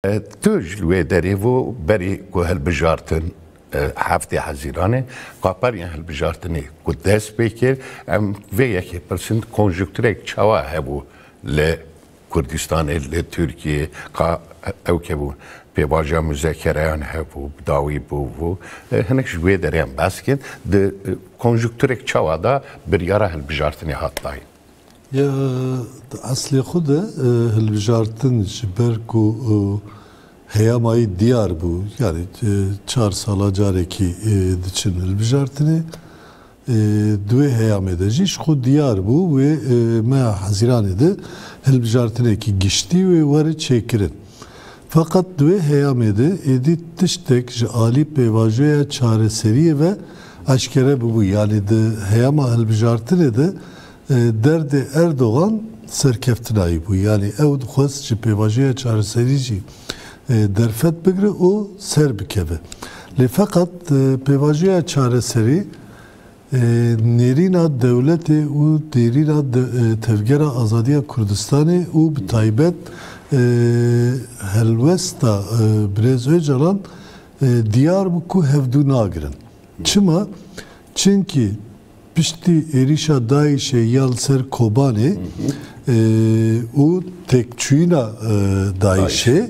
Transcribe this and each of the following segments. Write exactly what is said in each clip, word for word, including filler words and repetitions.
E, tu ji wê derê bû berî ku hilbijartin, e, heftê Hezîranê, qaperiyan hilbijartinê ku dest pê kir, em vê yekê pirsin, konjukturek çawa hebû li Kurdistanê, li Tirkiyê, ka ew ke bû pêvajoya muzekereyan hebû, bi dawî bû, bû, e, hinek ji wê derê em behs dikin, di, e, konjukturek çawa de biryara hilbijartinê hat dayîn? Ya, di eslê xwe de, e, hilbijartin ji ber ku, e, heyamayî diyar bû, yani, e, çar sala carekî, e, diçin hilbijartinê, e, di wê heyamê de jî ji xwe diyar bû, wê, e, meha Hezîranê de hilbijartinekî giştî wê were çêkirin. Feqet di wê heyamê de êdî tiştek ji alî pêvajoya çareseriyê ve eşkere bûbû. Yanî di heyama hilbijartinê de, e, derdê Erdogan serkeftinayî bû. Yanî ew dixwest ji pêvajoya çareserî jî, e, derfet bigire û ser bikeve. Lê feqet, e, pêvajoya çareserî, e, nêrîna dewletê û nêrîna de, e, Tevgera Azadiya Kurdistanê û bi taybet, e, helwesta, e, Birêz Ocalan, e, diyar bû ku hevdû nagirin. Çima? Çimkî piştî êrîşa DAIŞê ya li ser Kobanê, e, û têkçûyîna, e, DAIŞê,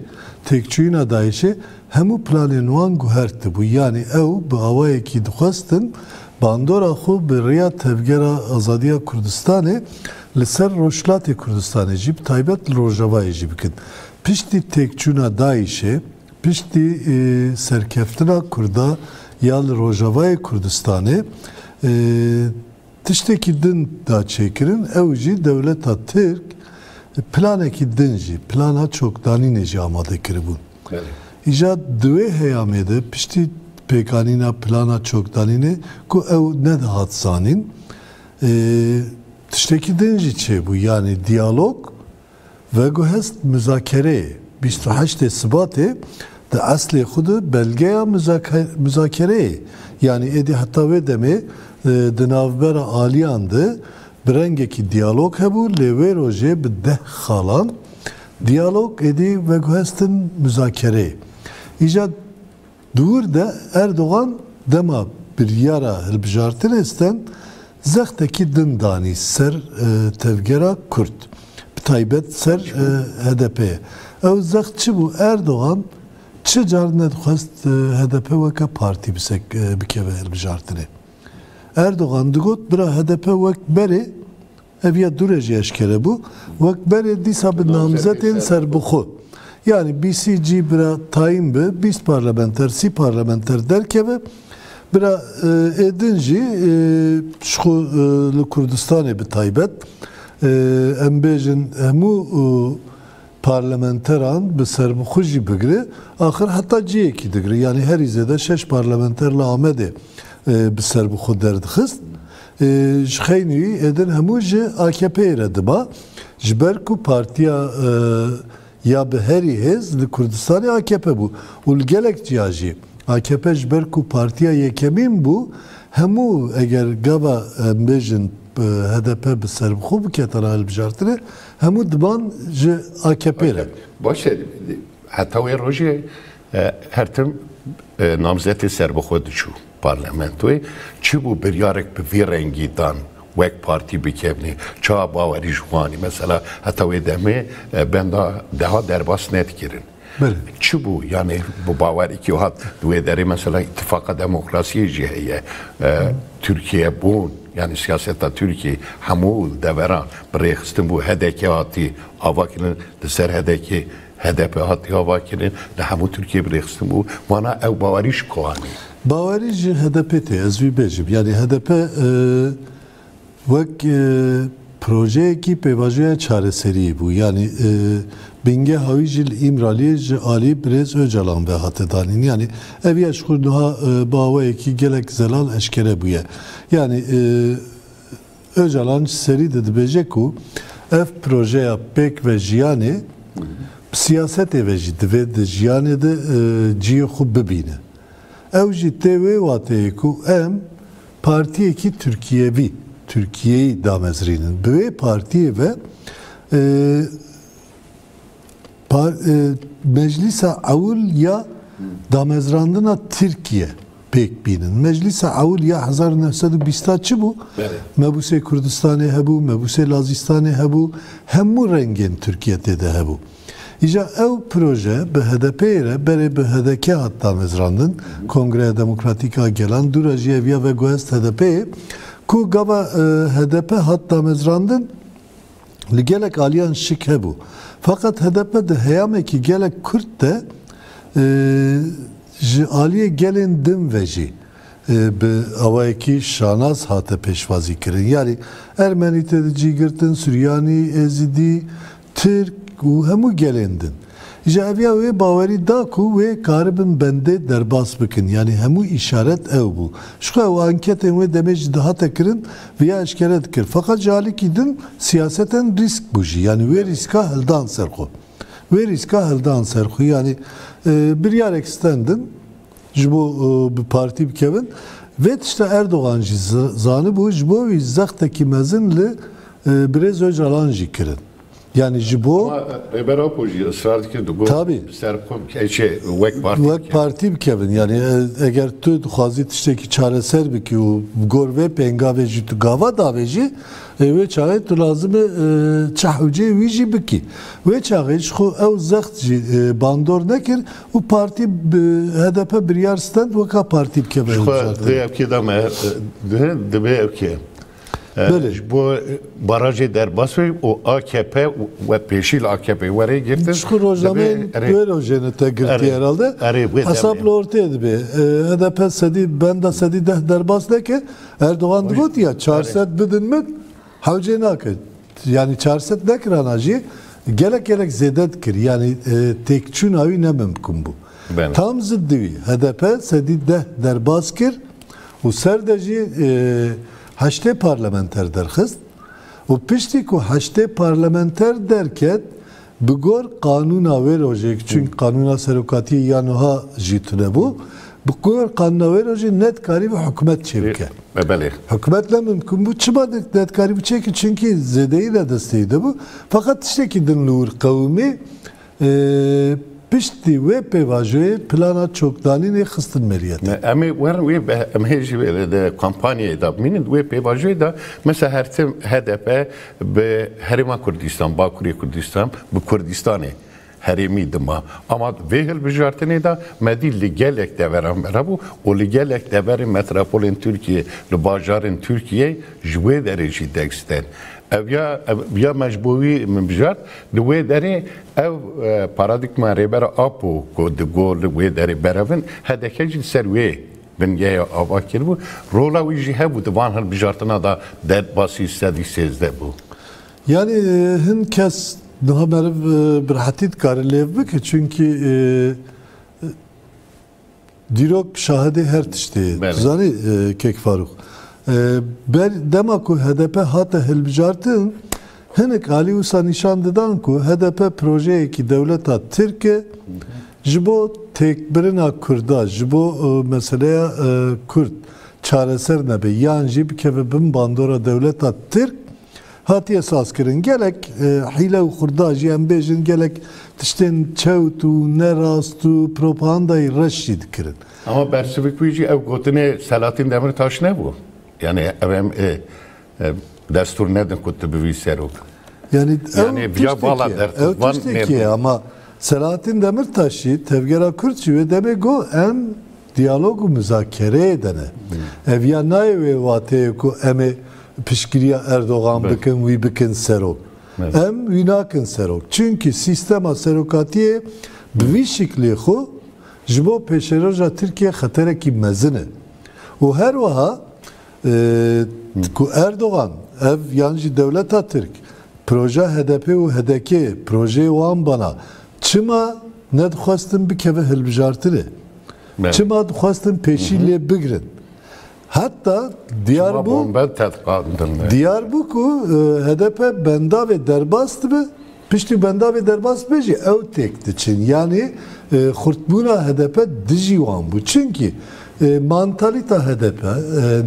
têkçûyîna DAIŞê, hemû planên wan guhertibû. Yanî ew bi awayekî dixwestin bandora xwe bi rêya Tevgera Azadiya Kurdistanê li ser Rojhilatê Kurdistanê jî, bi taybet li Rojavayê jî bikin. Piştî têkçûna DAIŞê, piştî, e, serkeftina Kurda ya li Rojavayê Kurdistanê, e, tiştekî din da çêkirin, ew jî dewleta Tirk planekî din jî, plana çokdanînê jî amade kiribûn. Belê. Îca di wê heyamê de piştî pêkanîna plana çokdanînê ku ew nedihat zanîn, e, tiştekî din jî çêbû. Yanî diyalog veguhest muzakereyê. Bîst û heştê Sibatê di eslê xwe de belgeya muzake-, muzakereyê. Yanî êdî heta wê demê, e, di navbera aliyan de bi rengekî diyalog hebû, lê wê rojê bi deh xalan diyalog êdî veguhestin muzakereyê. Îca Di wir de Erdogan dema biryara hilbijartinê stend, zextekî din danî ser, e, tevgera Kurd, bi taybet ser, e, H D P'yê. Ew zext çi bû? Erdogan çi car nedixwest, e, H D P weke partî bisek, e, bikeve hilbijartinê. Erdogan digot, bira H D P wek berê, ev ya dûre jî eşkere bû. Wek berê dîsa bi namzetên serbixwe. Yanî B C G bira tayîn bi, bîst parlamenter, sî parlamenter derkeve. Bira, e, ê din jî, e, ji xwe, e, li Kurdistanê bi taybet, e, em bêjin hemû, e, parlamenteran bi serbixwe jî bigire, axir heta cihekî digire. Yanî herî zêde şeş parlamenter li Amedê, e, bi serbixwe derdixist. E, ji xeynî wî êdin hemû ji A K P'yê re diba. Ji ber ku partiya, e, ya bi herî hêz li Kurdistanê A K P bû. Û li gelek ciya jî A K P ji ber ku partiya yekemîn bû, hemû eger gava, em bêjin, e, H D P bi serbixwe biketana hilbijartinê, hemû diban ji A K P re. Baş e, heta wê rojê, e, her tim, e, namzetê serbixwe diçû parlamentoyê. Çi bû biryarek bi vî rengî dan wek partî bikevnê? Çawa bawerî ji wan î? Mesela heta wê demê, e, benda deha derbas nedikirin. Belê. Çi bû? Yani bi bawerî ki hat di wê derê mesela îtifaqa demokrasiyê jî heye. E, Tirkiye bûn, yani siyaseta Tirkiye hemû deveran bi rêxistin bû. H D K hatî avakirin, li ser H D K, H D P hatî avakirin, li hemû Tirkiye bi rêxistin bû. Vana ew bawerî ji ku anî? Bawerî ji H D P tê, ez wî bêjim. Yani H D P, e, Wek, e, projeyekî pêvajoya çareseriyê bû. Yanî, e, bingeha wî jî li Îmraliyê ji alî Birêz Ocalan ve hate danîn. Yanî ev ya ji xwe niha, e, bi awayekî gelek zelal eşkere bûye. Yanî, e, Ocalan ji serî de dibêje ku ev projeya pêk ve jiyanê bi siyasetê ve jî divê di jiyanê de, e, cihê xwe bibîne. Ew jî tê wê wateyê ku em partiyekî Tirkiyevî, Tirkiyeyî damezrînin. Bi wê partiyê ve, e, Par, e, Meclisa Ewil ya Damezrandina Tirkiye pêk bînin. Meclisa Ewil ya hezar û neh sed û bîsta çi bû? Belê. Mebûsê Kurdistanê hebû, mebûsê Lazîstanê hebû, hemû rengên Tirkiye tê de hebû. Îca ew proje bi H D P'yê re berê bi H D K hat damezrandin, Kongreya Demokratîk a Gelan, dû re jî ev ya veguhest H D P'yê, ku gava, e, H D P hat damezrandin, li gelek aliyan şik hebû. Feqet H D P di heyamekî gelek kurt de, e, ji aliyê gelên din ve jî, e, bi awayekî şanas hate pêşwazî kirin. Yanî Ermenî tê de cî girtin, Suryanî, Êzidî, Tirk û hemû gelên din. Ji eviya wê bawerî da ku wê karibin bendê derbas bikin. Yanî hemû îşaret ew bû. Ji xwe ew anketên wê demê jî dihate kirin, viya eşkere dikir. Feqet ji alîkî din siyaseten rîsk bû jî. Yanî wê rîska hildan ser xwe. Wê rîska hildan ser xwe. Yanî, e, biryarek stendin ji bo, e, bi partî bikevin. Vê tişta Erdogan jî z-, zanibû, ji bo wî zextekî mezin li, e, Birêz Ocalan jî kirin. Yanî ji bo Ama, e, Rêber Apo jî israr dikir, digot, Tabii. ser xwe, e, şey, wek partî Wek bikevin. partî bikevin. Yanî, e, eger tu dixwazî tiştekî çareser bikî û bi gor vê pêngavê jî tu gava davêjî, e, wê çaxê tu lazim e, e, çi hewceyê wî jî bikî. Wê çaxê ji xwe ew zext jî, e, bandor nekir û partî bi, H D P biryar stend weka partî bikeve Ji xwe hilbijartinê. Di vê evkê de me, e, di, di vê evkê. E, Belê. Ji bo barajê derbas wê û A K P we pêşî li A K P were girtin. Ji xwe rojnameyên Divê, erê. wê rojê ne te girtiye Erê. herhalde. Erê, wê Hesap demê. li ortê dibe. E, H D P sedî, benda sedî deh derbas neke. Erdogan digot ya, çar sed bidin min, hewcê nake. Yanî çar sed nekirana jî gelek gelek zêde dikir. Yanî, e, têkçûna wî ne mimkun bû. Belê. Tam ziddi wî H D P sedî deh derbas kir û ser de jî, e, heştê parlamenter derxist û piştî ku heştê parlamenter derket, bi gor qanûna wê rojê, çünkü qanûna serokatiyê ya nuha jî tune bû, bi gor qanûna wê rojê nedikarî bi hikûmet çêbike. E, belê. Hikûmet ne mimkun bû. Çima ne, nedikarî bi çêke? Çünkü zêdeyî ne destê de bû. Feqet tiştekî din li wir qewimî, e, piştî wê pêvajoyê plana çokdanînê xistin meriyete. Ne, em ê werin wê be-, em hê jî wê de kampanyayê de bimînin, wê pêvajoyê de mesela her tim H D P bi Herêma Kurdistan, Bakurê Kurdistan, bi Kurdistanê herêmî dima. Ama vê hilbijartinê de me dî li gelek deveran bera bû û li gelek deverên metropolên Tirkiyê, li bajarên Tirkiyê ji wê derê jî dek stend. Ev ya, ev ya me ji bo wî min bijart, di wê derê ev, e, paradîgma Rêber Apo ku di gor li wê derê berevin, H D K jî li ser wê bingeya ava kiribû. Rola wî jî hebû di van hilbijartina de derbasî sedî sêzdeh bû. Yani, e, hin kes niha meriv, e, bi rehetî dikare lêv bike, çünkü, e, dîrok şahidê her tiştê ye. Belê. Tu zanî, e, Kek Farûq. E, ber, dema ku H D P hate hilbijartin, hinek alî wisa nîşan didan ku H D P projeyekî dewleta Tirk e, ji bo têkbirina Kurda, ji bo, e, meseleya, e, Kurd çareser nebe, yan jî bikeve bin bandora dewleta Tirk, hatiye sazkirin. Gelek, e, hîle û xurda jî, em bêjin, gelek tiştên çewt û nerast û propagandayî reş jî dikirin. Ama bersivik wî jî ew gotinê Selahattin Demirtaş nebû. Yani ev em, e, e, destûr nedin ku tu bivî serok. Yani, Yani, ew viya bala tiştekî ye, dertû ew van tiştekî ye, nebû. Ama Selahattin Demirtaş jî, Tevgera Kurd jî wê demê got, em diyalog û muzakereyê de ne. Ev ya nayê wê wateyê ku em ê piştgiriya Erdogan Belê. bikin, wî bikin serok. Belê. Em wî nakin serok. Çünkü sîstema serokatiyê bi vî şiklê xwe ji bo pêşeroja Tirkiye xeterekî mezin e. Û her wiha, e, ku Erdogan ev yan jî dewleta Tirk proje H D P û H D K, projeyê wan bana çima nedixwestin bikeve hilbijartinê? Belê. Çima dixwestin pêşî Hı hı. lê bigrin? Heta diyar Çima bû, bombe tedqandin? diyar bû ku, e, H D P bendavê derbas dibe, piştî bendavê derbas dibe jî ew têk diçin. Yani, e, xurtbûna H D P dijî wan bû. Çünkü, e, mantalîta H D P, e,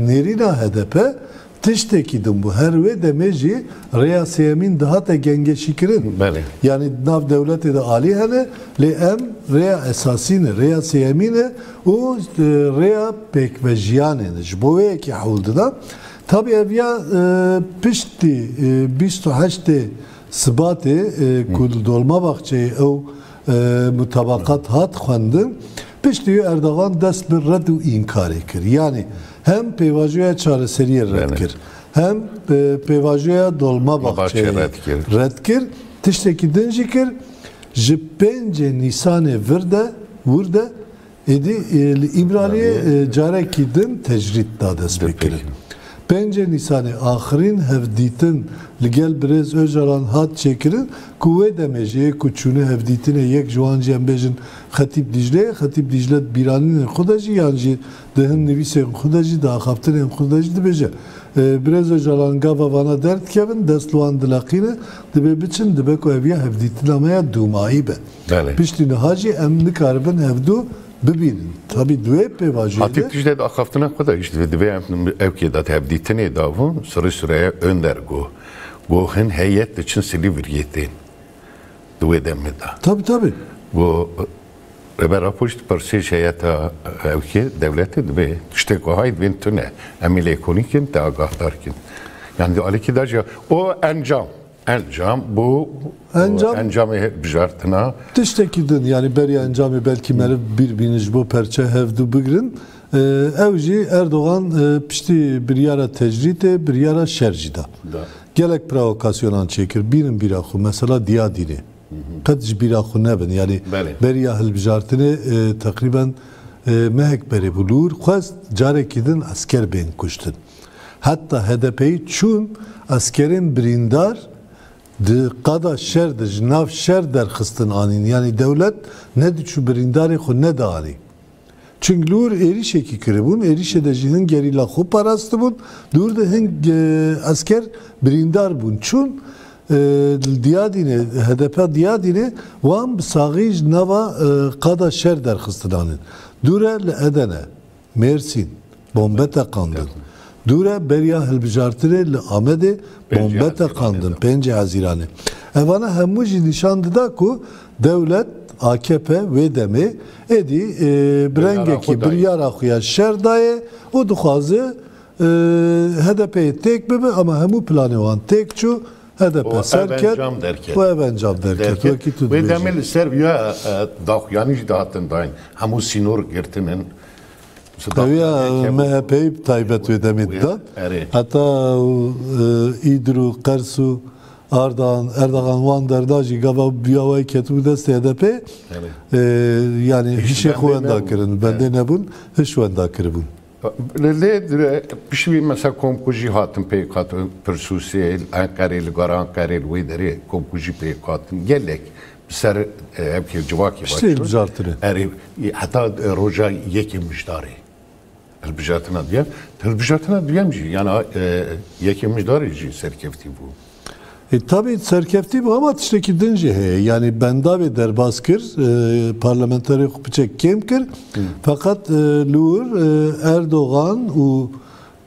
nêrîna H D P tiştekî din bû. Her wê demê jî rêya sêyemîn dihate gengeşîkirin. Belê. Yanî di nav dewletê de alî hene, lê em rêya esasî ne, rêya sêyemî ne û, e, rêya pêkvejiyanê ne. Ji bo wê yekê hewl dida. Tabî ev ya, e, piştî, e, bîst û heştê Sibatê, e, ku li Dolmabahçeyê ew, e, mutabaqat hat xwendin, piştî wî Erdogan dest bi red û înkarê kir. Yanî hem pêvajoya çareseriyê red Belê. kir, hem, e, pêvajoya Dolmabahçeyê Dolmabahçeyê red kir. red kir. Tiştekî din jî kir, ji pêncê Nîsanê vir de, wir de, êdî, e, li Îmraliyê, Îmraliyê. e, carekî din tecrîd da dest pê kirin. Pêncê Nîsanê axirîn hevdîtin li gel birêz Ocalan hat çêkirin ku wê demê jî ê ku çûne hevdîtinê yek ji wan jî em bêjin Xetîb Dîcleyê, Xetîb Dîcle di bîranînên xwe de jî yan jî di hin nivîsên xwe de jî, di axaftinên xwe de jî dibêje, e, birêz Ocalan gava vana derdikevin, dest li wan dileqîne, dibê biçin, dibe ku ev ya hevdîtina me ya dûmayî be. Belê. Piştî niha jî em nikaribin hevdû bibînin. Tabî di wê pêvajoyê Hatî de tiştê di axaftina xwe de jî divê, divê em ew kê de hevdîtinê dabû, sirê sireye Önder got. Got hin heyet diçin Silîvriyê tên. Di wê demê de. Tabî, tabî. Got, Rêber Apo jî dipirsê ji heyeta ew kê dewletê dibê tiştê ku hay divên tune. Em ê lêkolîn kin, te agahdar kin. Yani di alîkî de jî o encam. Encam bu, Encam bu encamê bijartina. Tiştekî din, yani beriya encamê belkî meriv bîr bîne ji bo perçe hevdû bigirin. E, ew jî Erdogan, e, piştî biryara tecrîdê, biryara şer jî da. Da. Gelek provokasyonan çêkir. Bînin bîra xwe, mesela Diyadînê. Qet ji bîra xwe nebin. Yani Belê. beriya hilbijartinê, e, teqrîben, e, mehek berê bû. Li wir xwest carekî din esker bên kuştin. Heta H D P'yî çûn eskerên birîndar di qada şer de ji nav şer derxistin anîn. Yanî dewlet nediçû birîndarê xwe nedianî. Çimk li wir êrîşekî kiribûn, êrîşê de jî hin gerîla xwe parastibûn, li wir de hin, e, esker birîndar bûn. Çûn, e, li Diyadînê, H D P Diyadînê wan bi saxî ji nava, e, qada şer derxistin anîn. Dûre li Edene, Mêrsîn, bombe teqandin. Dûre beriya hilbijartinê li Amedê Pêncê bombe Hezîranê teqandin, de. Pêncê Hezîranê. Evana hemû jî nîşan dida ku dewlet, A K P wê demê êdî, e, bi Biryara rengekî xwe dayê. biryara xwe ya şer dayê û dixwaze, e, H D P'yê têk bibe, ama hemû planê wan têk çû, H D P Û ev serket encam derket. û ev encam derket. Derket. Wekî tu Wê dibêjî. demê li ser ya, e, daxuyanî jî dihatin dayîn. Hemû sînor girtinin. Ew ya M H P'yî bi taybet wê demê didan. Erê. Heta û, e, Îdir û Qers û Ardahan, Erdogan wan derda jî gava biya wayî ketibû destê H D P. Erê. E, yani Hiç hişê xwe bendê wenda nebûn. kirin, bendê Evet. nebûn, hiş wenda kiribûn. Lê, lê, piştî wî mesela komkujî hatin pêk hatin, Pirsûsê, Enqerê, li gora Enqerê, li wê derê komkujî pêk hatin. Gelek bi ser, e, ev kê civakê Piştî başû. hilbijartinê. Erê, heta, e, roja yekê Mijdarê. Hilbijartina duyem, hilbijartina duyem jî, yani, e, yekê Mijdarê jî serkeftî bû. E, tabii serkeftî bû ama tiştekî din jî heye. Yani bendavê derbas kir, e, parlamenterê xwe piçek kêm kir. Feqet, e, li wir, e, Erdogan û,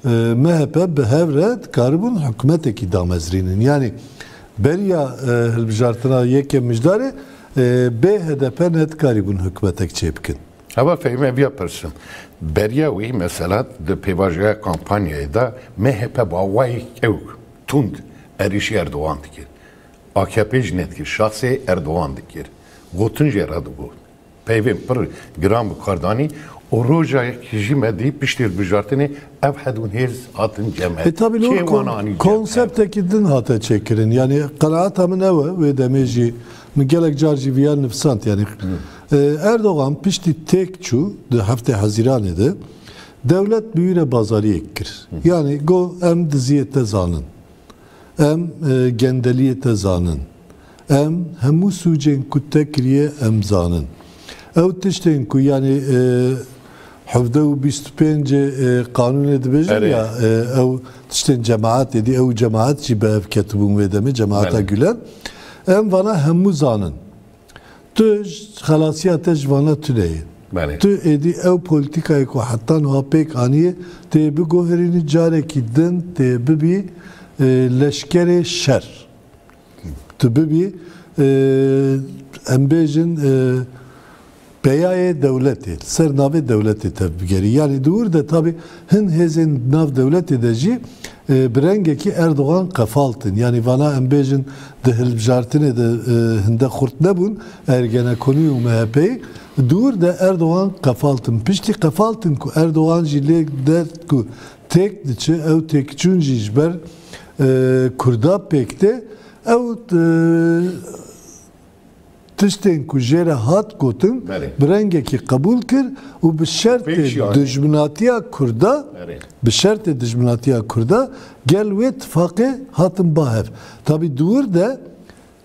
e, M H P bi hev re dikaribûn hikûmetekî damezrînin. Yani beriya, e, hilbijartina yekê Mijdarê, e, bê H D P nedikarîbûn hikûmetek çêbikin. Heva fehîme viya pirsim. Beriya wî mesela di pêvajoya kampanyayê de M H P bi awayek ew tund êrîşî Erdogan dikir. A K P jî nedikir. Şahsê Erdogan dikir. Gotin jê re digot. Peyvên pir giran bi kar danî û rojek jî me dî piştî hilbijartinê ev hedûn hêz hatin cem hev. E, tabii, Kê o kon-, wan anî cem hev? konseptekî din hate çêkirin. Yani qenaeta min ew e, wê demê jî min gelek car jî viya nivîsand. Yani, e, Erdogan piştî têk çû di heftê Hezîranê de dewlet bi wî re bazariyek kir. Yani got em diziyê te zanin. Em, e, gendeliyê te zanin. Em hemû sûcên ku te kiriye em zanin. Ew tiştên ku, yani, e, hevdeh û bîst û pêncê, e, qanûnê dibêjin Erê. ya, e, ew tiştên cemaetê dî, ew cemaet jî bi hev ketibûn wê demê, cemaeta Belê. Gülen. Em vana hemû zanin. Tu ji xelasiya te ji vana tune ye. Belê. Tu êdî ew polîtîkayê ku heta niha pêk aniyê, tê biguherînî, carekî din tê bibî, e, leşkerê şer. Tu bibî, e, em bêjin, e, peyayê dewletê, ser navê dewletê tev bigerî. Yanî di wir de tabî hin hêzên nav dewletê de jî, e, bi rengekî Erdogan qefaltin. Yanî vana em bêjin di hilbijartinê de, e, hinde xurt nebûn, Ergenekonî û M H P'yê. Di wir de Erdogan qefaltin. Piştî qefaltin ku Erdogan jî lê dert ku têk diçe, ew têkçûn jî ji ber, e, Kurda pêk tê. Ew, e, tiştên ku jê re hat gotin, Belê. bi rengekî qebûl kir û bi şertê Pêk jî anî. dijminatiya Kurda, Belê. bi şertê dijminatiya Kurda gel wê tifaqê hatin ba hev. Tabî di wir de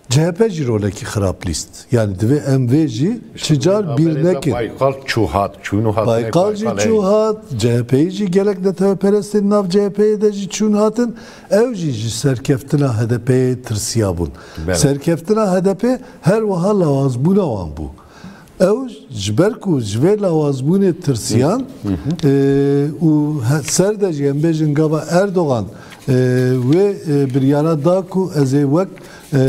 C H P jî rolekî xirab lîst. Yanî divê em vê jî çi car bîr nekin. Baykal çû hat, çûn û hat. Baykal jî çû hat, C H P'yê jî gelek neteweperestên nav C H P'yê de jî çûn hatin. Ew jî ji serkeftina H D P'yê tirsiya bûn. Belê. Serkeftina H D P her wiha lawazbûna wan bû. Ew ji ber ku ji vê lawazbûnê tirsiyan, Hı hı. e, û he-, ser de jî em bêjin gava Erdogan, e, wê, e, biryara da ku ez ê wek, e,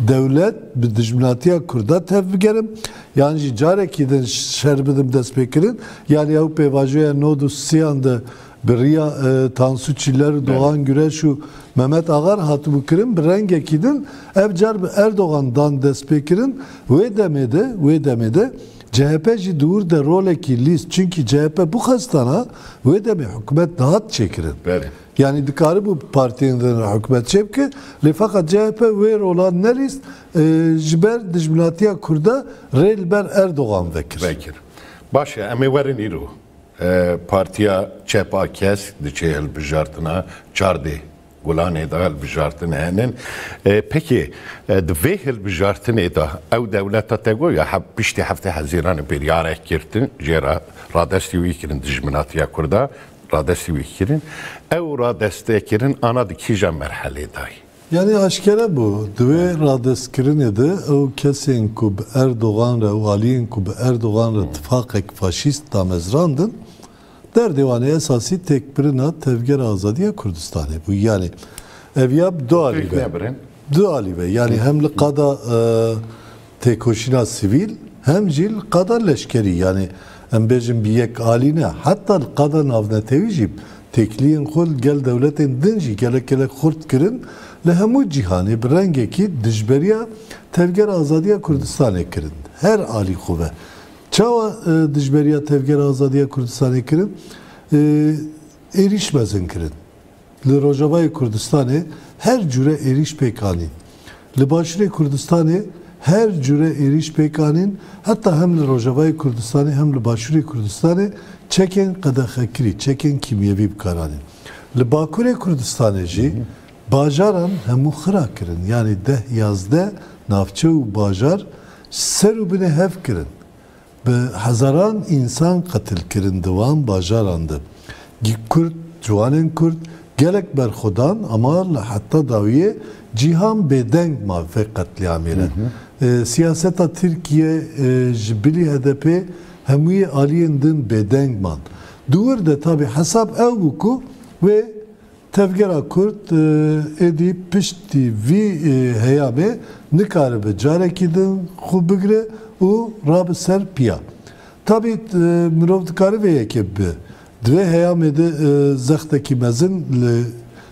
dewlet bi dijminatiya Kurda tev bigerim, yan jî carekî din şer bidim destpêkirin, yanî ew pêvajoya nod û sî an de bi riya, e, Tansu Çiller, Belê. Doğan Güreş û Mehmet Agar hatibû kirin, bi rengekî din ev car bi Erdogan dan destpêkirin. Wê demê de, wê demê de C H P jî di wir de rolekî lîst. Çunkî C H P bixwestana wê demê hikûmet dihat çêkirin. Belê. Yanî dikaribû partiyên din re hikûmet çêbike, lê feqet C H P wê rolan nelîst, e, ji ber dijminatiya Kurda rê li ber Erdogan vekir. Vekir. Baş e, em ê werin îro. E, Partiya Çep a Kesk diçe hilbijartina, çardeh Gulanê de hilbijartin henin. E, pekî, e, di vê hilbijartinê de ew dewleta te got ya heb-, piştî heftê Hezîranê biryarek girtin, jê re radestî wî kirin dijminatiya Kurda, radestî wî kirin. Ew radeste kirin ana di kîja merhelê dayî? Yanî aşkere bû, di wê radestkirinê de ew kesên ku bi Erdogan re û aliyên ku bi Erdogan re tifaqek faşîst damezrandin, derdê wan ê esasî têkbirina Tevgera Azadiya Kurdistanê bû. Yanî ev ya bi du alî Pêk ve. nebirin. Du alî ve. Yanî hem li qada, e, têkoşîna sivîl, hem jî li qada leşkerî. Yanî em bêjin bi yek alî ne. Heta li qada navnetewî jî têkiliyên xwe li gel dewletên din jî gelek gelek xurt kirin. Li hemû cîhanê bi rengekî dijberiya Tevgera Azadiya Kurdistanê kirin. Her alî xwe ve. Çawa, e, dijberiya Tevgera Azadiya Kurdistanê kirin? E, êrîş mezin kirin. Li Rojavayê Kurdistanê her cure êrîş pêk anîn. Li Başûrê Kurdistanê her cure êrîş pêk anîn, heta hem li Rojavayê Kurdistanê hem li Başûrê Kurdistanê çekên qedexekirî, çekên kîmyevî bi kar anîn. Li Bakurê Kurdistanê jî Hı hı. bajaran hemû xira kirin. Yanî deh yazdeh navçe û bajar ser û binê hev kirin. Bi hezaran însan qetil kirin di wan bajaran de. Gi-, Kurd, ciwanên Kurd gelek berxwedan, ama li heta dawiyê cîhan bêdeng ma vê qetlîamê re. Hı hı. E, siyaseta Tirkiye, e, ji bilî H D P hemûyê aliyên din bêdeng man. Di wir de tabî hesab ew bû ku wê Tevgera Kurd, e, êdî piştî vî, e, heyamê nikaribe carekî din xwe bigire û rabe ser piya. Tabî, e, mirov dikare vê yekê bibe. Di vê heyamê de, e, zextekî mezin li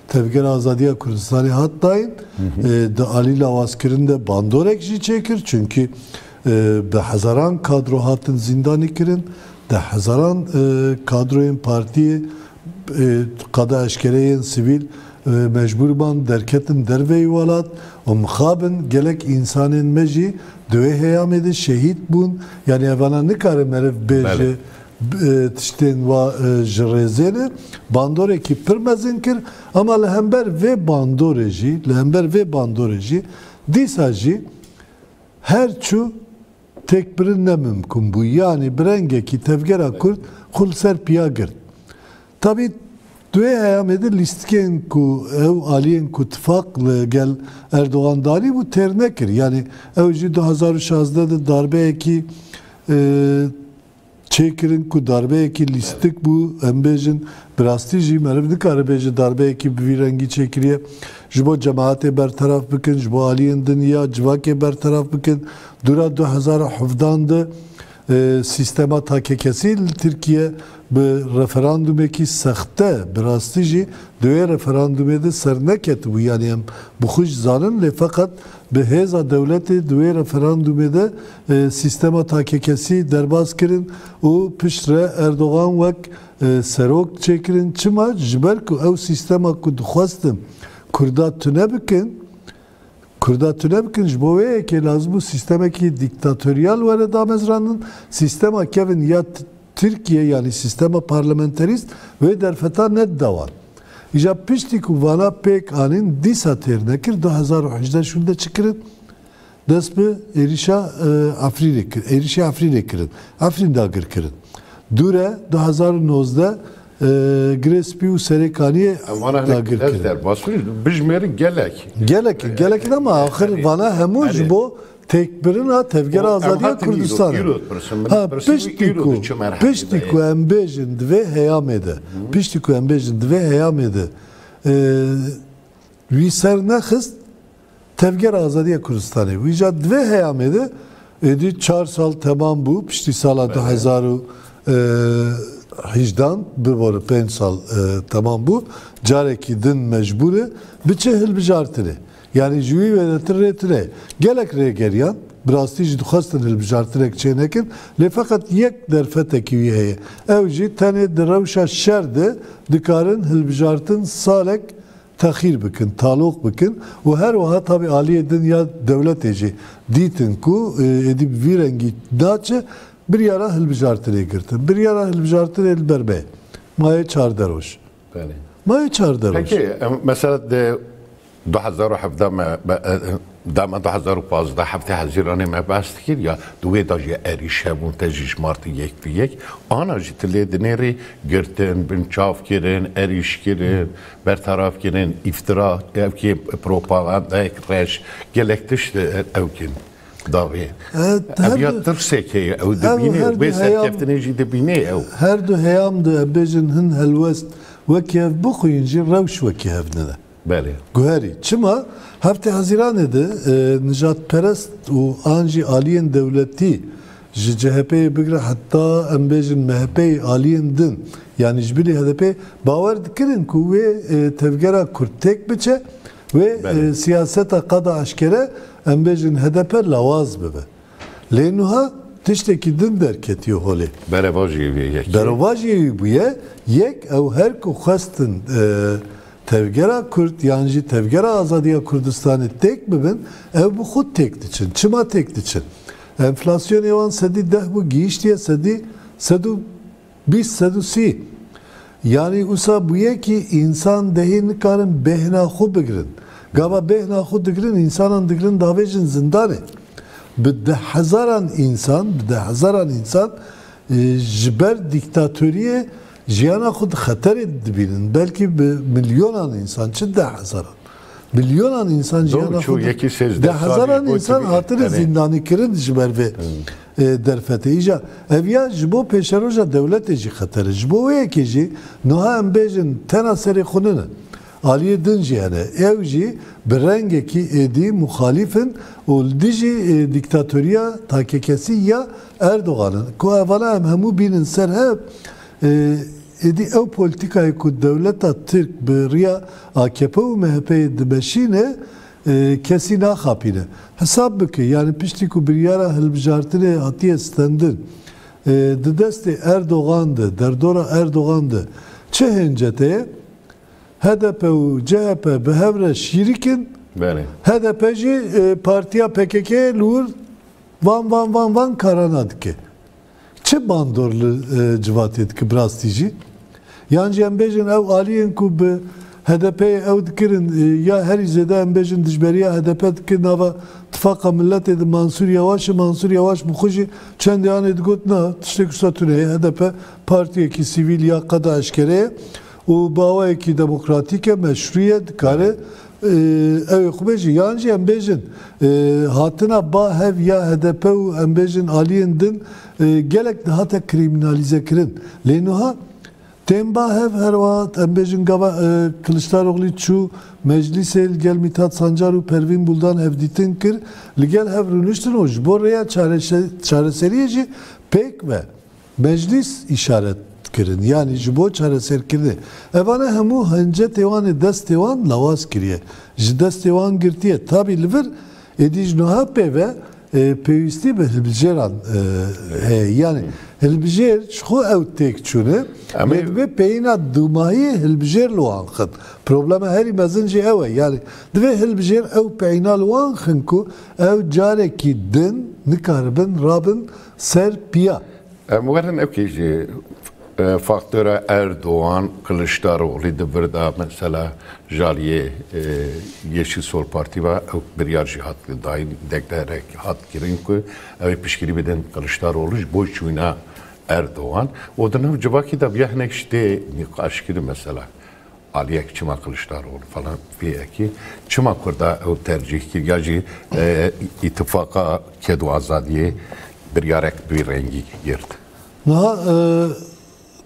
Tevgera Azadiya Kurdistanê hat dayîn. Hı hı. E, di alî lawazkirin de bandorek jî çêkir. Çunkî, e, bi hezaran kadro hatin zîndanî kirin. Di hezaran, e, kadroyên partiyê, e, qada eşkereyên sivîl, e, mecbûr ban derketin derveyî welat û mixabin gelek însanên me jî di wê heyamê de şehîd bûn. Yanî evana nikare meriv bêje, Belê. e, tiştên wa, e, ji rêzê ne. Bandorekî pir mezin kir. Ama li hember vê bandorê jî, li hember vê bandorê jî dîsa jî her çû têkbirin ne mimkun bû. Yanî bi rengekî Tevgera Kurd xwe li ser piya girt. Tabî di wê heyamê de lîstikên ku ew aliyên ku tifaq li gel Erdogan danî bû têr nekir. Yanî ew jî du hezar û şazdeh de darbeyekî, e, çêkirin ku darbeyekî lîstik bû, em bêjin, bi rastî jî meriv nikare bêje darbeyekî bi vî rengî çêkiriye. Ji bo cemaetê berteraf bikin, ji bo aliyên din ya civakê berteraf bikin. Dûra du hezar û hevdan de, e, sîstema takekesî li Tirkiye bi referandumekî sexte, bi rastî jî di wê referandumê de serneketibû. Yanî em bi xwe jî zanin, lê feqet bi hêza dewletê di wê referandumê de, e, sîstema takekesî derbas kirin û piştre Erdogan wek, e, serok çêkirin. Çima? Ji ber ku ew sîstema ku dixwestin Kurda tune bikin, Kurda tune bikin, ji bo wê yekê lazim bû sîstemekî dîktatoriyal were damezrandin. Sîstema kevin ya T-, Tirkiye, yanî sîstema parlamenterîst wê derfeta nedida wan. Îja piştî ku vana pêk anîn, dîsa têr nekir, du hezar û hejdeh şûnde çi kirin? Dest bi êrişa, e, Efrînê kir, êrişê Efrînê kirin. Efrîn dagir kirin. Dûre du hezar û nozdeh, e, Girê Spî û Serê Kaniyê Em vana hinek dagir dest kirin. Derbas kirin, bijmêrin gelek. Gelek, gelek ama axir Yanî, vana hemû ji erê. Bo têkbirina Tevgera O, em Azadiya hatin îro, Kurdistanê. Îro dipirsin, min Ha, dipirsin, piştî îro ku, di çi merhelê piştî de ku ye? Em bêjin di vê heyamê de, piştî ku em bêjin di vê heyamê de, e, wî ser nexist, Tevgera Azadiya Kurdistanê. Wî ca di vê heyamê de êdî çar sal temam bû, piştî sala Belê. du hezar û hejdan, bibore pênc sal, e, temam bû. Carekî din mecbûr e biçe hilbijartinê. Yanî ji wî wêdetir rê tune. Gelek rêgeriyan, bi rastî jî dixwestin hilbijartinek çênekin, lê feqet yek derfetekî wî heye. Ew jî tenê di rewşa şer de dikarin hilbijartin salek texîr bikin, taloq bikin û her wiha tabî aliyê din ya dewletê jî dîtin ku, e, êdî bi vî rengî naçe, biryara hilbijartinê girtin. Biryara hilbijartinê li ber me ye. Maye çardeh roj. Belê. Maye çardeh roj. Peki, em, mesela de du hezar û hevdeh me, be, e, e, dema du hezar û pazdeh heftê Hezîranê me behs dikir ya, di wê de jî erîş hebûn te jî ji martî yek bi yek. Ana jî tu lê dinêrî girtin, binçav kirin, erîş kirin, bertaraf kirin, îftira, evkê propagandayek reş, gelek tişt, e, ew kin. Davê. E, Ev her ya du, tirsek heye, ev ew dibîne, her du wê heyam, serkeftinê jî dibîne ew. Her du heyam de, em bêjin, hin helwest wekî hev bixwîn jî rewş wekî hev nine. Belê. Guherî. Çima? Heftê Hezîranê de, e, nijadperest û an jî aliyên dewletî ji C H P'yê bigre heta, em bêjin, M H P'yê aliyên din, yanî ji bilî H D P'yê bawer dikirin ku wê, e, tevgera Kurd têk biçe, wê, Belê. e, siyaseta qada eşkere, em bêjin, H D P lawaz bibe. Lê nuha tiştekî din derketiye holê. Berevajiyê wê yekê. Berevajiyê wî bûye yek, ew her ku xwestin, e, tevgera Kurd yan jî tevgera azadiya Kurdistanê têk bibin, ew bi xwe têk diçin. Çima têk diçin? Enflasyonê wan sedî deh bû, gihîştiye sedî sed û bîst, sed û sî. Yanî wisa bûye ki însan dehê nikarin bêhna xwe bigirin. Gava bêhna xwe digirin, însanan digirin davêjin zindanê. Bi deh hezaran însan, bi deh hezaran însan, e, ji ber dîktatoriyê jiyana xwe di xeterê dibînin. Belkî bi milyonan însan, çi deh hezaran. Milyonan însan jiyana xwe di-, deh hezaran însan hatine zîndanîkirin ji ber vê, e, derfetê. Îja ev ya ji bo pêşeroja dewletê jî xeter e. Ji bo wê yekê jî niha em bêjin tena serê xwe nine. Aliyê din jî hene. Ew jî bi rengekî êdî muxalîf in û li dijî, e, dîktatoriya takekesî ya Erdogan in. Ku evana em hemû bînin ser hev, e, êdî ew polîtîkayê ku dewleta Tirk bi riya A K P û M H P'yê dimeşîne, e, kesî naxapîne. Hesab bike, yanî piştî ku biryara hilbijartinê hatiye stendin, e, di destê Erdogan de, derdora Erdogan de çi hêncet heye? H D P û C H P bi hev re şîrîk in. Belê. H D P jî, e, partiya P K K li wir van, van, van, van karana dike. Çi bandor li, e, civatê dike bi rastî jî? Yan jî em bêjin ew aliyên ku bi H D P'yê ew dikirin, e, ya herî zêde em bêjin dijberiya H D P dikin, nava Tifaqa Milletê de Mansûr Yawaş e, Mansûr Yawaş bi xwe jî çendê anê digot, na, tiştek wisa tune ye, H D P partiyekî sivîl ya qeda eşkere ye û bi awayekî demokratîk e, meşrû ye, dikare, e, ew ê xwe bêje. Yan jî em bêjin, e, hatina ba hev ya H D P û em bêjin aliyên din, e, gelek dihate krîmînalîze kirin. Lê nuha tên ba hev herwa, em bêjin gava, e, Kiliçdaroglu çû meclîsê li gel Mîthat Sancar û Pervîn Buldan hevdîtin kir, li gel hev rûniştin û ji bo rêya çareşe-, çareseriyê jî pêk ve meclîs îşaret kirin. Yanî ji bo çareserkirinê. Evane hemû hincetê wan ê destê wan lawaz kiriye. Ji destê wan girtiye. Tabî li vir êdî ji niha pê ve, e, pêwîstî bi hilbijêran, e, heye. Yanî hilbijêr ji xwe ew têk çûne. Em ê Lê divê peyîna dûmahiyê hilbijêr li wan xin. Problema herî mezin jî ew e. Yanî divê hilbijêr ew peyîna li wan xin ku ew carekî din nikaribin rabin ser piya. Em werin ewkî jî, e, faktora Erdogan, Kiliçdaroglu di vir de mesela ji aliyê, e, Yeşil Sol Partî ve ew biryar jî hat dayîn, deklerek hat kirin ku ew ê piştgirî bidin Kiliçdaroglu ji bo çûna Erdogan. Û di nav civakî de bi hinek ji tê nîqaş kirin mesela. Aliyek çima Kiliçdaroglu falan vê yekê. Çima Kurda ew tercîh kir ya jî, e, îtifaqa ked û azadiyê biryarek bi vî rengî girt? Niha, e,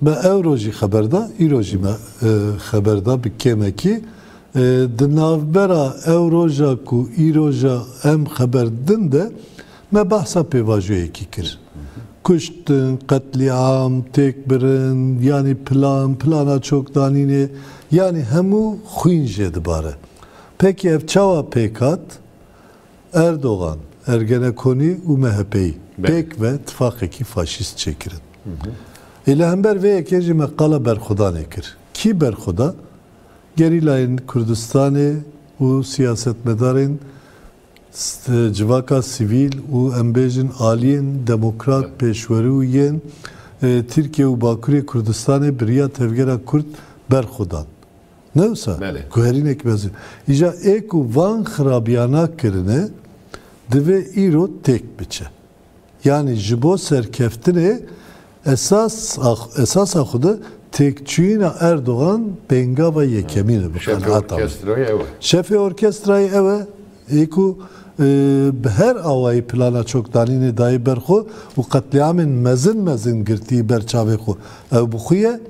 me ewro jî xeber da, îro jî me, e, xeber da bi kêmekî. E, di navbera ew roja ku îroja em xeber din de me behsa pêvajoyekî kir. Kuştin, qetlîam, têkbirin, yanî plan, plana çokdanînê, yanî hemû xwîn jê dibare. Pekî ev çawa pêk hat? Erdogan, Ergenekonî û M H P'yî Belê. pêk ve tifaqekî faşîst çêkirin. Ê li hember vê yekê jî me qala berxwedanê kir. Kî berxweda? Gerîlayên Kurdistanê û siyasetmedarên st-, civaka sivîl û em bêjin aliyên demokrat, pêşwerû yên, e, Tirkiye û Bakurê Kurdistanê bi riya Tevgera Kurd berxwe dan. Ne wisa? Belê. Guherînek mezin. Îja ê ku van xirabiyana kirine, divê îro têk biçe. Yanî ji bo serkeftinê esas, esasa xwe de têkçûyîna Erdogan pêngava yekemîn e bi Şefê qenaeta min. orkestrayê ew e. Şefê orkestrayê ew e, ê ku, e, bi her awayî plana çokdanînê dayê ber xwe û qetlîamên mezin mezin girtî ber çavê xwe. Ew bi xwe ye.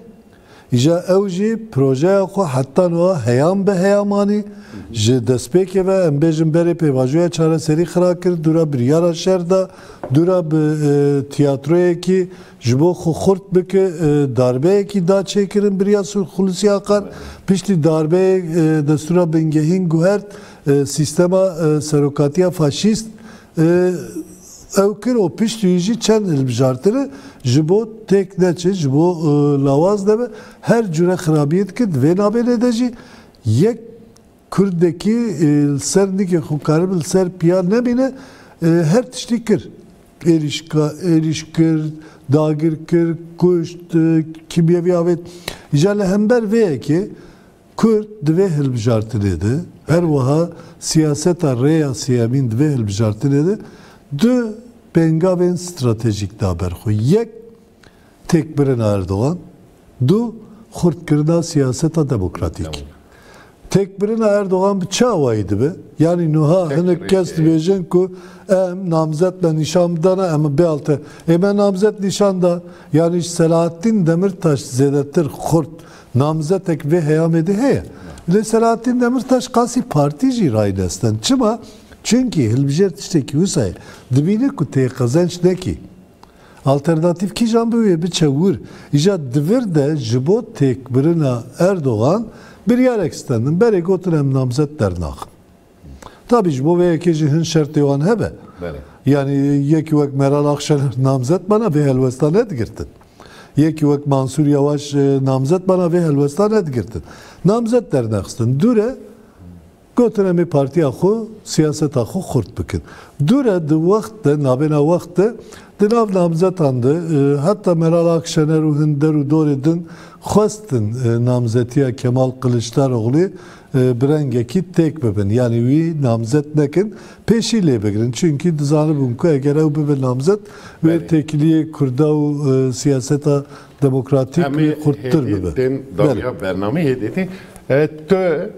Îja ew jî projeya xwe heta niha heyam bi heyam anî. Ji destpêkê ve, em bêjin berê pêvajoya çareserî xira kir, dûra biryara şer da, dûra bi, e, tiyatroyekî ji bo xwe xurt bike, e, darbeyekî da çêkirin bi riya Sû-, Xulûsî Akar. Piştî darbeyê, e, destûra bingehîn guhert, e, sîstema, e, serokatiya faşîst, e, ew kir û piştî wî jî çend hilbijartine ji bo têk neçe, ji bo, e, lawaz nebe, her cure xirabiyê dike. Di vê nabênê de jî yek Kurdekî, e, li ser nigê xwe karibe li ser piya nemîne, e, her tiştî kir. Êrîşka-, êrîş kir, dagir kir, kuşt, e, kîmyevî avêt. Îja li hember vê yekê Kurd di vê hilbijartinê de, her wiha siyaseta rêya sêyemîn di vê hilbijartinê de du pêngavên stratejîk da ber xwe. Yek, têkbirina Erdogan, du, xurtkirina siyaseta demokratîk. Têkbirina Erdogan bi çi awayî dibe? Yanî nuha hinek kes dibêjin ku em namzet me nîşan bidana, em bê halte. Ê me namzet nîşan da, yanî ji Selahattîn Demirtaş zêdetir xurt namzetek vê heyamê de heye. Lê Selahattîn Demirtaş qasî partî jî raynestin. Çima? Çunkî hilbijêr tiştekî wisa ye. Dibîne ku tê qezenç nekî. Alternatîf kîjan bi wê biçe wir. Îja di vir de ji bo têkbirina Erdogan biryarek stendin. Berê gotin em namzet dernaxin. Tabî ji bo vê yekê jî hin şertê wan hebe. Belê. Yanî yekî wek Meral Akşener namzet bana vê helwesta nedigirtin. Yekî wek Mansûr Yavaş, e, namzet bana vê helwesta nedigirtin. Namzet dernexistin. Dûre gotin em ê partiya xwe, siyaseta xwe xurt bikin. Dûre di wext de, nabêna wext de, di nav namzetan de, e, heta Meral Akşener û hin der û dorê din xwestin, e, namzetiya Kemal Kılıçdaroğlu, e, bi rengekî têk bibin. Yanî wî namzet nekin, pêşî lê bigirin. Çunkî dizanibûn ku eger ew bibe namzet, wê Belê. têkiliyê Kurda û, e, siyaseta demokratîk Em ê xurttir hêdî bibe. tên Belê. dawiya bernameyê hêdî. E, tu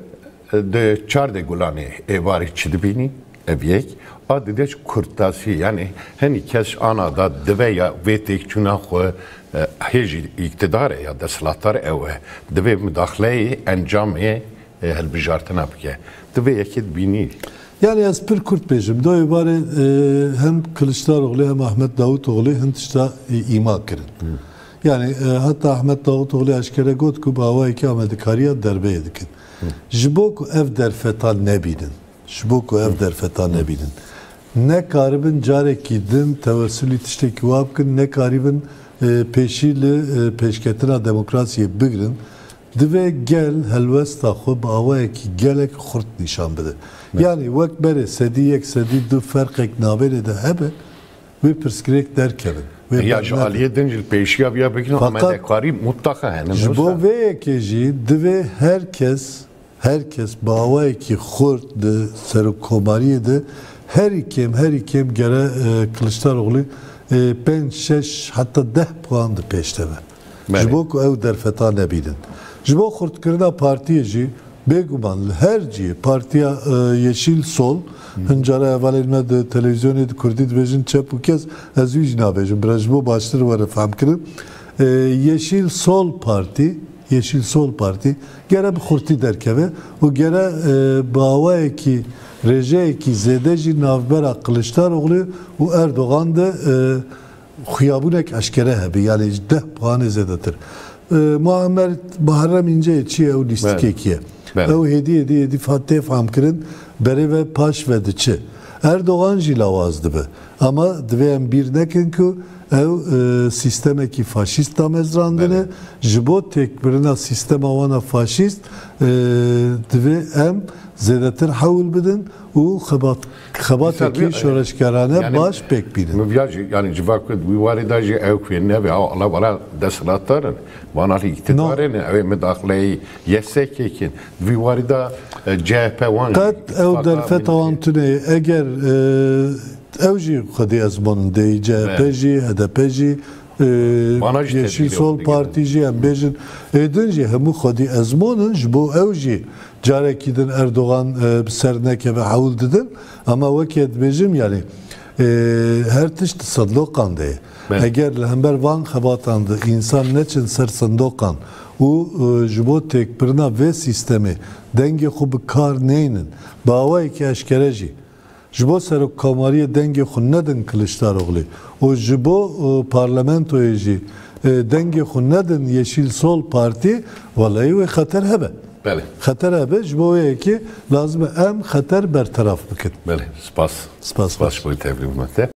di çardeh Gulanê êvarî çi dibînî? Ev yek. A dide ji kurtasî, yanî hinî kes ana da dibe ya vê têkçûna xwe, e, hê jî îktidar e ya desthilatdar ew e. Divê mudaxileyê encamê, e, hilbijartina bike. Divê yekê dibînî. Yani ez pir kurt bêjim. Doyê barê, e, hem Kiliçdaroglu hem Ahmet Davutoğlu hin tişta, e, îma kirin. Yani, e, hatta Ahmet Davutoğlu eşkere got ku bi awayekî amadekariya derbeyê dikin. Ji bo ku ev derfeta nebînin. Ji bo ku ev derfeta nebînin. Nekaribin carekî din tewesûlî tiştekî wa bikin, nekaribin, e, pêşî li, e, pêşketina demokrasiyê bigrin. Divê gel helwesta xwe bi awayekî gelek xurt nîşan bide. Evet. Yanî wek berê sedî yek, sedî du ferqek navênê de hebe, wê pirsgirêk derkevin. Wê Ya ji bernedin. Aliyê din jî li pêşiya viya bikin, Fakat amadekarî mutlaka hene. ji bo vê yekê jî divê her kes, her kes bi awayekî xurt di serokkomariyê de herî kêm, herî kêm gere, e, Kiliçdaroglu, e, pênc, şeş, heta deh puan di pêş de be. Belê. Ji bo ku ew derfeta nebînin. Ji bo xurtkirina partiyê jî bêguman li her cihê partiya, e, Yeşil Sol, hin cara hevalên me di televîzyonê di kurdî dibêjin çep û kes, ez wî jî nabêjim, bira ji bo baştir were fehmkirin. E, Yeşil Sol Partî, Yeşil Sol Partî gere bi xurtî derkeve û gere, e, bi awayekî, rêjeyekî zêde jî navbera Kiliçdaroglu û Erdogan de, e, xuyabûnek eşkere hebe, yani ji deh puanê zêdetir. E, Muammer Muharrem İnce çi ye? Ew lîstikekî ye. Belê. Ew hêdî, hêdî, hêdî fa-, tê fehmkirin, berê ve paş ve diçe. Erdogan jî lawaz dibe. Ama divê em bîr nekin ku ew, e, sîstemekî faşîst damezrandine. Belê. Ji bo têkbirina sîstema wana faşîst, e, divê em zêdetir hewl bidin û xebat-, xebatekî Misal, şoreşgerane yani, baş pêk bînin. Min viya jî, yani, civak wî warê da jî ew ku nebe, ew ala wala desthilatdar in, wana li îktidarê ne, ew ê mudaxileyê YSK'ê kin. Di vî warî da, e, C H P wan jî, Qet ew derfeta wan tune ye. Eger, e, ew jî xwedî ezmonin, dey C H P jî, H D P jî, e, Yeşil Sol Partî jî, em bêjin, ê din jî hemû xwedî ezmonin, ji bo ew jî carekî din Erdogan, e, bi ser nekeve hewl didin. Ama wekî ez dibêjim, yani, e, her tişt di sindoqan de ye. Eger li hember van xebatan de însan neçin ser sindoqan û, e, ji bo têkbirina vê sîstemê dengê xwe bi kar neynin, bi awayekî eşkere jî, ji bo serokkomariyê dengê xwe nedin Kiliçdaroglu û ji bo, e, parlamentoyê jî, e, dengê xwe nedin Yeşil Sol Partî, welehî wê xeter hebe. Belê. Xeter hebe, ji bo wê yekê lazim e em xeter berteraf bikin. Belê, spas. Spas, spas. Spas ji bo tevlî hûmete.